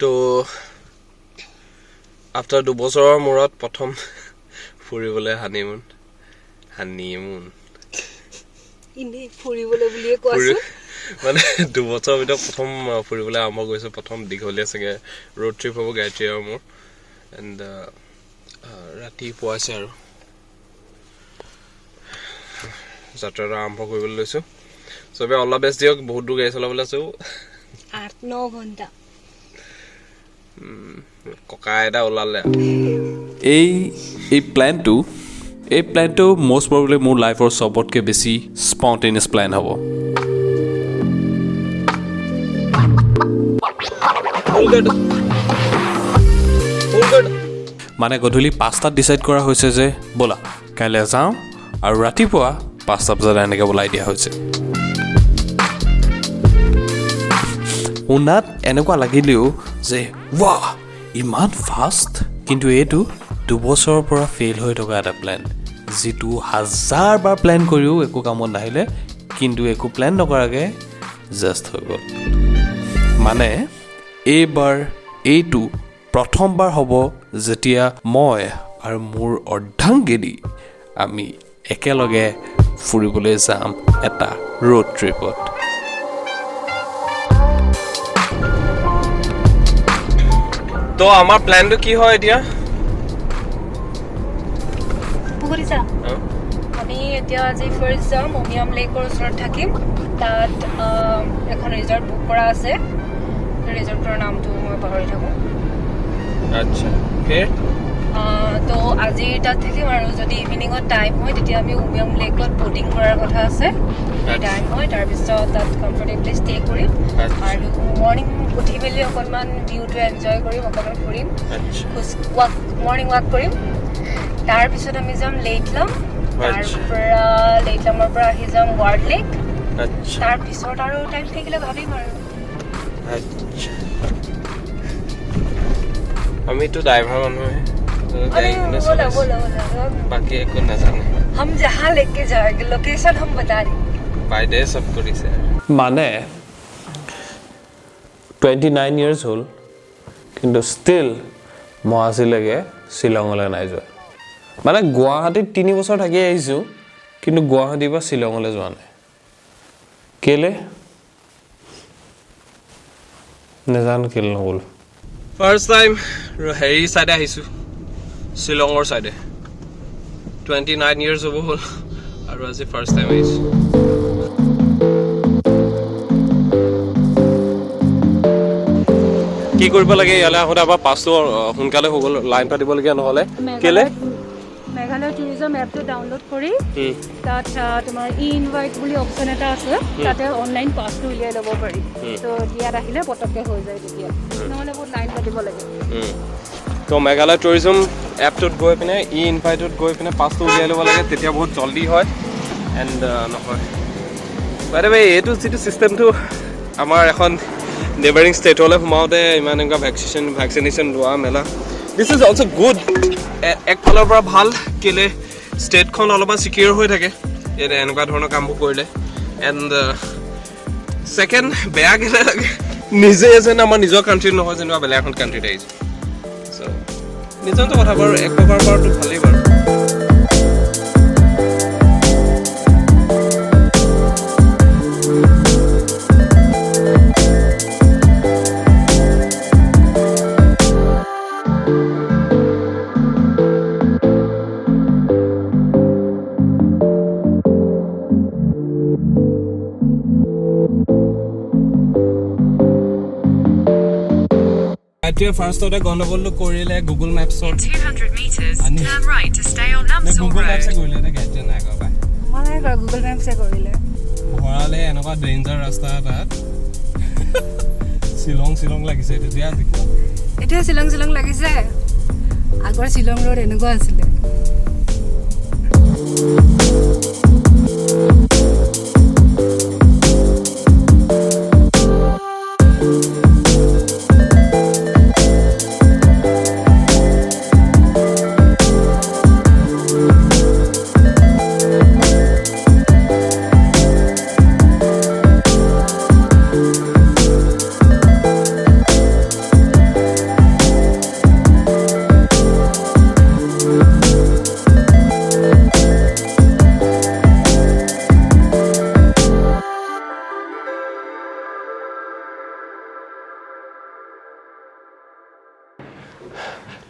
তো আফটাৰ 2 বছৰৰ মূৰত প্ৰথম ফুৰিবলৈ হানিমুন হানিমুন এনেই ফুৰিবলৈ বুলিয়ে কোৱাচোন। মানে 2 বছৰৰ ভিতৰত প্ৰথম ফুৰিবলৈ আৰম্ভ কৰিছোঁ। প্ৰথম দীঘলীয়া চাগে ৰোড ট্ৰিপ হ'ব গায়ত্ৰী আৰু মোৰ। এণ্ড ৰাতি পুৱাইছে আৰু যাত্ৰাটো আৰম্ভ কৰিবলৈ লৈছোঁ। চবে অল the best দিয়ক, বহুত দূৰ গাড়ী চলাবলৈ আছোঁ। 8-9 ঘণ্টা। ককা এটা ওলালে। এই এই প্লেনটো মষ্ট প্ৰবেবলি মোৰ লাইফৰ চবতকৈ বেছি স্পণ্টেনিয়াছ প্লেন হ'ব। মানে গধূলি 5টাত ডিচাইড কৰা হৈছে যে ব'লা কাইলৈ যাওঁ আৰু ৰাতিপুৱা 5টা বজাত এনেকৈ ওলাই দিয়া হৈছে। শুনাত এনেকুৱা লাগিলেও যে ৱাহ, ইমান ফাষ্ট, কিন্তু এইটো 2 বছৰৰ পৰা ফেইল হৈ থকা এটা প্লেন, যিটো হাজাৰবাৰ প্লেন কৰিও একো কামত নাহিলে, কিন্তু একো প্লেন নকৰাকৈ জাষ্ট হৈ গ'ল। মানে এইবাৰ এইটো প্ৰথমবাৰ হ'ব যেতিয়া মই আৰু মোৰ অৰ্ধাংগিনী আমি একেলগে ফুৰিবলৈ যাম এটা ৰোড ট্ৰিপত। তো আমাৰ প্লেনটো কি হয় এতিয়া? সুধিছা? আমি এতিয়া আজি ফাৰ্ষ্ট যাম উমিয়াম লেকৰ ওচৰত থাকিম। তাত এখন ৰিজৰ্ট বুক কৰা আছে। ৰিজৰ্টৰ নামটো মই পাহৰি থাকোঁ। আচ্ছা, ফিৰ? তো আজি তাত থাকিম আৰু যদি ইভিনিঙত টাইম হয়, তেতিয়া আমি উমিয়াম লেকত ব'টিং কৰাৰ কথা আছে, যদি টাইম হয়। তাৰপিছত তাত কমফৰ্টেবলি ষ্টে কৰিম আৰু মৰ্ণিং উঠি মেলি অকণমান ভিউটো এনজয় কৰিম, অকণমান ফুৰিম, খোজ ৱাক, মৰ্ণিং ৱাক কৰিম। তাৰপিছত আমি যাম লেইটলাম। তাৰ পৰা লেইটলামৰ পৰা আহি যাম ৱাৰ্ড লেক। তাৰপিছত আৰু টাইম থাকিলে ভাবিম আৰু। আচ্ছা, আমিতো ড্ৰাইভাৰ মানুহে। अरे, গাড়ীখনে बोला। চলাইছে। बोला बोला। বাকী একো নাজানে। हम जहाँ लेके जाएंगे, लोकेशन हम बता रहे। বাইদেৱে চব কৰিছে। মানে 29 ইয়াৰ্ছ হ'ল, কিন্তু ষ্টিল মই আজিলৈকে শ্বিলঙলৈ নাই যোৱা। মানে গুৱাহাটীত 3 বছৰ থাকি আহিছোঁ, কিন্তু গুৱাহাটীৰ পৰা শ্বিলঙলৈ যোৱা নাই। কেলে নাজানো, কেলে নগ'লো। ফাৰ্ষ্ট টাইম হেৰি চাইডে আহিছোঁ, শ্বিলঙৰ চাইডে। 29 ইয়াৰ্ছ হ'ব হ'ল আৰু আজি ফাৰ্ষ্ট টাইম আহিছোঁ। কি কৰিব লাগে ইয়ালৈ আহোঁতে? আমাৰ পাছটো সোনকালে হৈ গ'ল, লাইন পাতিবলগীয়া নহ'লে। কেলে? মেঘালয় টুৰিজম এপটো ডাউনলোড কৰি তাত তোমাৰ ই ইনভাইট বুলি অপশ্যন এটা আছে, তাতে অনলাইন পাছটো উলিয়াই ল'ব পাৰি। ত' ইয়াত আহিলে পটককৈ হৈ যায় তেতিয়া, নহ'লে বহুত লাইন পাতিব লাগে। তো মেঘালয় টুৰিজম এপটোত গৈ পিনে ই ইনভাইটত গৈ পিনে পাছটো উলিয়াই ল'ব লাগে, তেতিয়া বহুত জল্দি হয়। এণ্ড নহয়, বাই the ৱে, এইটো যিটো ছিষ্টেমটো আমাৰ এখন নেবাৰিং ষ্টেটলৈ সোমাওঁতে ইমান এনেকুৱা ভেকচিনেশ্যন লোৱা মেলা, this is also good. একফালৰ পৰা ভাল। কেলে ষ্টেটখন অলপমান ছিকিউৰ হৈ থাকে এই এনেকুৱা ধৰণৰ কামবোৰ কৰিলে। এণ্ড ছেকেণ্ড, বেয়া কেলে লাগে, নিজে যেন আমাৰ নিজৰ কাণ্ট্ৰিত নহয়, যেনিবা বেলেগ এখন কাণ্ট্ৰিত আহিছোঁ। চ' নিজৰ নিজৰ কথা বাৰু, এক প্ৰকাৰৰ পৰাতো ভালেই বাৰু। এতিয়া ফাৰ্ষ্টতে গণ্ডগোলটো কৰিলে Google মেপছত। In 200 meters, Ani- turn right to stay on Namsor Google Road. মেপছে কৰিলে নে গাইডে? নাই কৰা পাই। মই নাই কৰা, গুগল মেপছে কৰিলে। ভৰালে এনেকুৱা ডেঞ্জাৰ ৰাস্তা এটাত। শ্বিলং শ্বিলং লাগিছে তেতিয়া। এতিয়া শ্বিলং শ্বিলং লাগিছে। আগৰ শ্বিলং ৰোড এনেকুৱা আছিলে।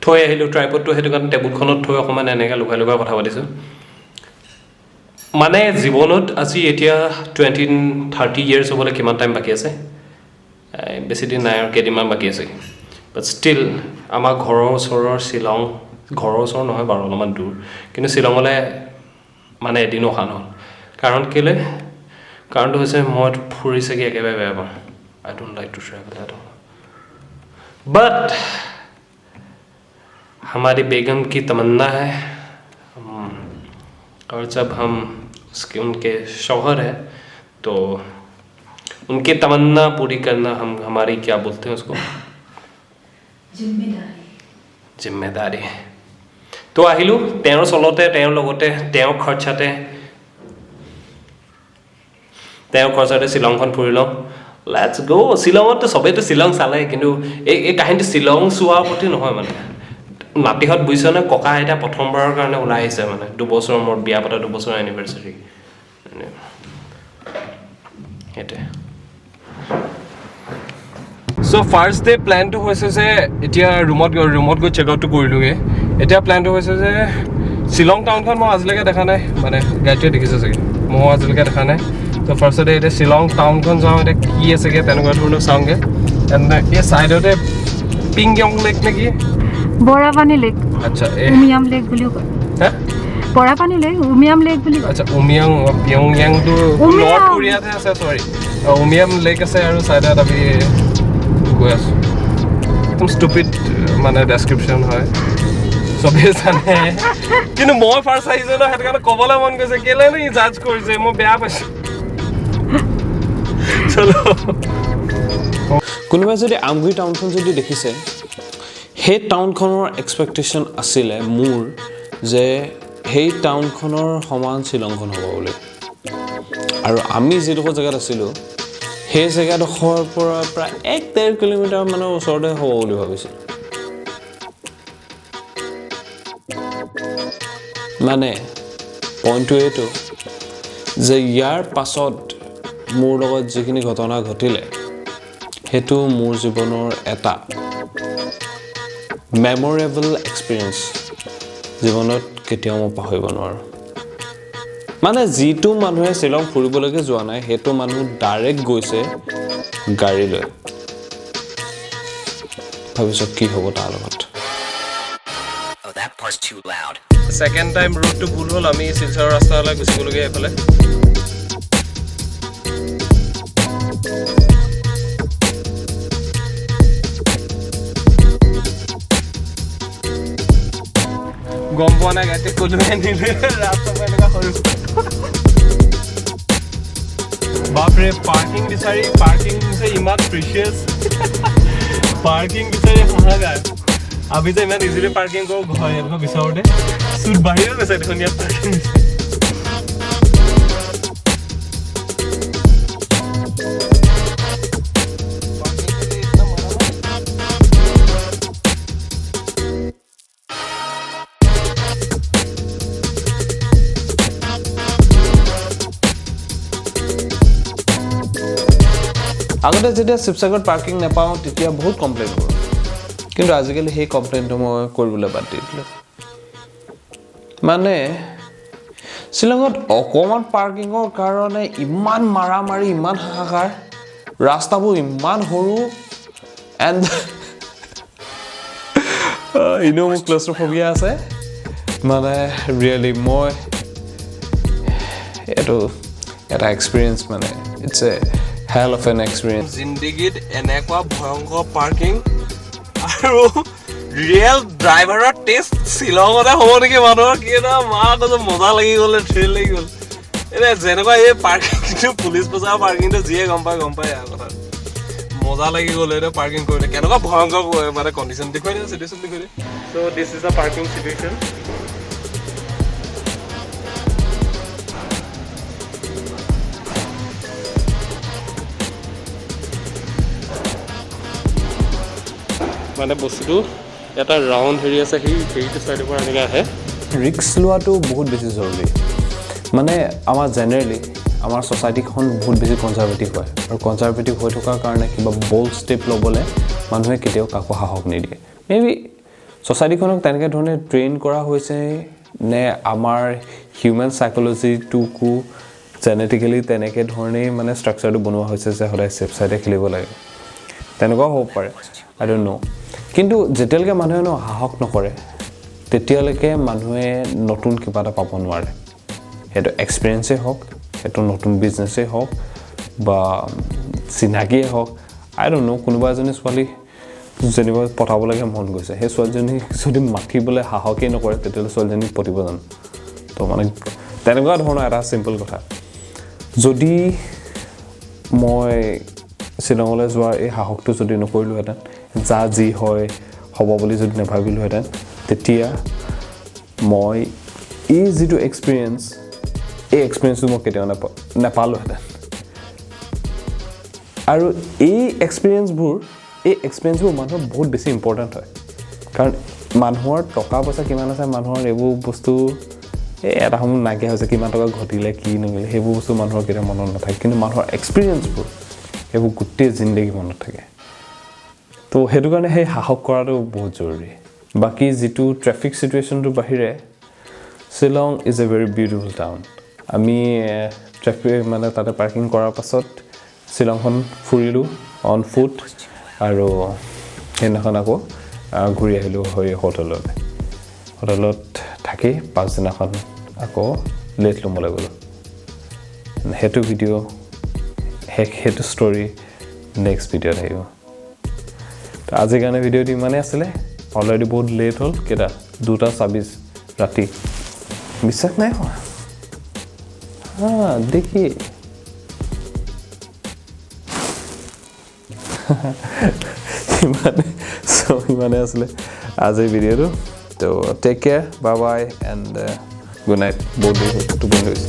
থৈ আহিলোঁ ট্ৰাইপডটো, সেইটো কাৰণে টেবুলখনত থৈ অকণমান এনেকৈ লুকাই লুকাই কথা পাতিছোঁ। মানে জীৱনত আজি এতিয়া 20-30 ইয়েৰ্ছ হ'বলৈ কিমান টাইম বাকী আছে? বেছি দিন নাই আৰু, কেইদিনমান বাকী আছে। বাট ষ্টিল আমাৰ ঘৰৰ ওচৰৰ শ্বিলং, ঘৰৰ ওচৰ নহয় বাৰু, অলপমান দূৰ, কিন্তু শ্বিলঙলৈ মানে এদিনো অহা নহ'ল। কাৰণ কেলৈ? কাৰণটো হৈছে মই ফুৰি চাগি একেবাৰে বেয়া পাওঁ। I don't like to travel at all, but हमारी बेगम की तमन्ना है और जब हम उसके उनके शौहर है तो उनकी तमन्ना पूरी करना हम हमारी, क्या बोलते हैं उसको, जिम्मेदारी। জিম্মেদাৰী। তো আহিলোঁ তেওঁৰ চলতে, তেওঁৰ লগতে, তেওঁৰ খৰচাতে শ্বিলংখন ফুৰি লওঁ। Let's গ'। শ্বিলঙততো চবেইতো শ্বিলং চালে, কিন্তু এই কাহিনীটো শ্বিলং চোৱাৰ প্ৰতি নহয়। মানে নাতিহঁত, বুজিছনে, ককা আইতা প্ৰথমবাৰৰ কাৰণে ওলাই আহিছে, মানে 2 বছৰৰ মূৰত, বিয়া পতা 2 বছৰৰ এনিভাৰ্চাৰী, মানে সেইটোৱে। চ' ফাৰ্ষ্ট ডে প্লেনটো হৈছে যে এতিয়া ৰুমত গৈ চেক আউটটো কৰিলোঁগৈ। এতিয়া প্লেনটো হৈছে যে শ্বিলং টাউনখন মই আজিলৈকে দেখা নাই, মানে গাড়ীটোৱে দেখিছে চাগে, ময়ো আজিলৈকে দেখা নাই। ত' ফাৰ্ষ্টতে এতিয়া শ্বিলং টাউনখন যাওঁ, এতিয়া কি আছেগৈ তেনেকুৱা ধৰণৰ চাওঁগৈ। এণ্ড এই ছাইডতে পিংয়ং লেক নেকি? বৰাপানী লেক। আচ্ছা, এই উমিয়াম লেক বুলিও কয়। হে? বৰাপানী লেক, উমিয়াম লেক বুলি কয়। আচ্ছা, উমিয়াং, পিয়ংয়াংটো উমিয়াম। নৰ্থ কোৰিয়াতহে আছে, চৰি। উমিয়াম লেক আছে আৰু ছাইডত আমি গৈ আছোঁ। একদম ষ্টুপিড মানে ডেছক্ৰিপশ্যন হয়, চবেই জানে, কিন্তু মই ফাৰ্ষ্ট আহিছোঁ ন, সেইটো কাৰণে ক'বলৈ মন গৈছে। কেলেনো ই জাজ কৰিছে, মই বেয়া পাইছোঁ। চলো। কোনোবাই যদি আমগুৰি টাউনখন যদি দেখিছে, সেই টাউনখনৰ এক্সপেক্টেশ্যন আছিলে মোৰ যে সেই টাউনখনৰ সমান শ্বিলংখন হ'ব বুলি। আৰু আমি যিডোখৰ জেগাত আছিলোঁ, সেই জেগাডোখৰৰ পৰা প্ৰায় 1-1.5 কিলোমিটাৰ মানৰ ওচৰতে হ'ব বুলি ভাবিছিলোঁ। মানে পইণ্টটো এইটো যে ইয়াৰ পাছত মোৰ লগত যিখিনি ঘটনা ঘটিলে, সেইটো মোৰ জীৱনৰ এটা মেমৰেবল এক্সপিৰিয়েঞ্চ, জীৱনত কেতিয়াও মই পাহৰিব নোৱাৰোঁ। মানে যিটো মানুহে শ্বিলং ফুৰিবলৈকে যোৱা নাই, সেইটো মানুহ ডাইৰেক্ট গৈছে গাড়ী লৈ, ভাবিছোঁ কি হ'ব তাৰ লগত। Oh, that part's too loud. Second time ৰুটটো ভুল হ'ল, আমি শিলচৰৰ ৰাস্তালৈ গুচি গ'লোগৈ এইফালে। গম পোৱা নাই গাড়ীতে ক'লোৱে নিলে ৰাস্তা পৰা এনেকুৱা সৰু। বাপৰে, পাৰ্কিং বিচাৰি, পাৰ্কিং বিচাৰি ইমান প্ৰিচিয়াছ, পাৰ্কিং বিচাৰি হাহাকাৰ। আমি যে ইমান ইজিলি পাৰ্কিং কৰোঁ ঘৰ, এনেকুৱা বিচাৰোঁতে চুট বাঢ়িও গৈছে দেখোন ইয়াত পাৰ্কিং বিচাৰি। আগতে যেতিয়া শিৱসাগৰত পাৰ্কিং নাপাওঁ, তেতিয়া বহুত কমপ্লেইন কৰোঁ, কিন্তু আজিকালি সেই কমপ্লেইনটো মই কৰিবলৈ বাদ দি দিলোঁ। মানে শ্বিলঙত অকণমান পাৰ্কিঙৰ কাৰণে ইমান মাৰামাৰি, ইমান হাহাকাৰ, ৰাস্তাবোৰ ইমান সৰু, এণ্ড এনেও মোৰ ক্লষ্ট্ৰফবিয়া আছে। মানে ৰিয়েলি মই এইটো এটা এক্সপিৰিয়েঞ্চ, মানে it's a hell of an experience. জিন্দগীত এনেকুৱা ভয়ংকৰ পাৰ্কিং আৰু ৰিয়েল ড্ৰাইভাৰৰ টেষ্ট শ্বিলঙতে হ'ব নেকি মানুহৰ? কি এটা মা কৈছে, মজা লাগি গ'ল, থ্ৰিল লাগি গ'ল। এতিয়া যেনেকুৱা এই পাৰ্কিংটো, পুলিচ বজাৰৰ পাৰ্কিংটো, যিয়ে গম পায় গম পায় আৰু কথা। মজা লাগি গ'ল। এইটো পাৰ্কিং কৰিলে কেনেকুৱা ভয়ংকৰ মানে কণ্ডিশ্যন দেখুৱাই দিয়ে, চিটুৱেশ্যন দেখুৱাই দিয়ে। So this is the parking situation. মানে বস্তুটো এটা ৰাউণ্ড হেৰি আছে, সেই হেৰিটো চাইডৰ পৰা এনেকৈ আহে। ৰিস্ক লোৱাটো বহুত বেছি জৰুৰী। মানে আমাৰ জেনেৰেলি আমাৰ ছ'চাইটিখন বহুত বেছি কনজাৰ্ভেটিভ হয়, আৰু কনজাৰ্ভেটিভ হৈ থকাৰ কাৰণে কিবা বল্ড ষ্টেপ ল'বলৈ মানুহে কেতিয়াও কাকো সাহস নিদিয়ে। May be ছ'চাইটিখনক তেনেকৈ ধৰণে ট্ৰেইন কৰা হৈছে নে আমাৰ হিউমেন চাইক'লজিটোকো জেনেটিকেলি তেনেকৈ ধৰণেই মানে ষ্ট্ৰাকচাৰটো বনোৱা হৈছে যে সদায় ছেফ ছাইডে খেলিব লাগে, তেনেকুৱাও হ'ব পাৰে, I don't know. কিন্তু যেতিয়ালৈকে মানুহে ন সাহস নকৰে, তেতিয়ালৈকে মানুহে নতুন কিবা এটা পাব নোৱাৰে। সেইটো এক্সপিৰিয়েঞ্চেই হওক, সেইটো নতুন বিজনেছেই হওক বা চিনাকিয়েই হওক, I don't know. কোনোবা এজনী ছোৱালী যেনিবা পঠাবলৈকে মন গৈছে, সেই ছোৱালীজনীক যদি মাতিবলৈ সাহসেই নকৰে, তেতিয়াহ'লে ছোৱালীজনীক পতিব জানো? তো মানে তেনেকুৱা ধৰণৰ এটা চিম্পল কথা। যদি মই শ্বিলঙলৈ যোৱাৰ এই সাহসটো যদি নকৰিলোহেঁতেন, যা যি হয় হ'ব বুলি যদি নাভাবিলোহেঁতেন, তেতিয়া মই এই যিটো এক্সপিৰিয়েঞ্চ, এই এক্সপিৰিয়েঞ্চটো মই কেতিয়াও নাপালোহেঁতেন। আৰু এই এক্সপিৰিয়েঞ্চবোৰ মানুহৰ বহুত বেছি ইম্পৰ্টেণ্ট হয়, কাৰণ মানুহৰ টকা পইচা কিমান আছে, মানুহৰ এইবোৰ বস্তু এই এটা সময়ত নাইকিয়া হৈছে। কিমান টকা ঘটিলে, কি নঘটিলে, সেইবোৰ বস্তু মানুহৰ কেতিয়াও মনত নাথাকে। কিন্তু মানুহৰ এক্সপিৰিয়েঞ্চবোৰ, সেইবোৰ গোটেই জিন্দগী মনত থাকে। তো সেইটো কাৰণে সেই সাহস কৰাটো বহুত জৰুৰী। বাকী যিটো ট্ৰেফিক চিটুৱেশ্যনটোৰ বাহিৰে Shillong is a very beautiful town. আমি ট্ৰেফিক মানে তাতে পাৰ্কিং কৰাৰ পাছত শ্বিলংখন ফুৰিলোঁ অন ফুট আৰু সেইদিনাখন আকৌ ঘূৰি আহিলোঁ হৈ হোটেললৈ। হোটেলত থাকি পাছদিনাখন আকৌ লেটলুমলৈ গ'লোঁ। সেইটো ভিডিঅ' শেষ, সেইটো ষ্টৰি নেক্সট ভিডিঅ'ত আহিব। তো আজিৰ কাৰণে ভিডিঅ'টো ইমানেই আছিলে। অলৰেডি বহুত লেট হ'ল। কেইটা? 2:26 ৰাতি। বিশ্বাস নাই হোৱা? হা, দেখি ইমানে। চ' ইমানে আছিলে আজিৰ ভিডিঅ'টো। তো take care, bye bye and good night. বহুত দেৰি হ'ল, টোপনি ধৰিছে।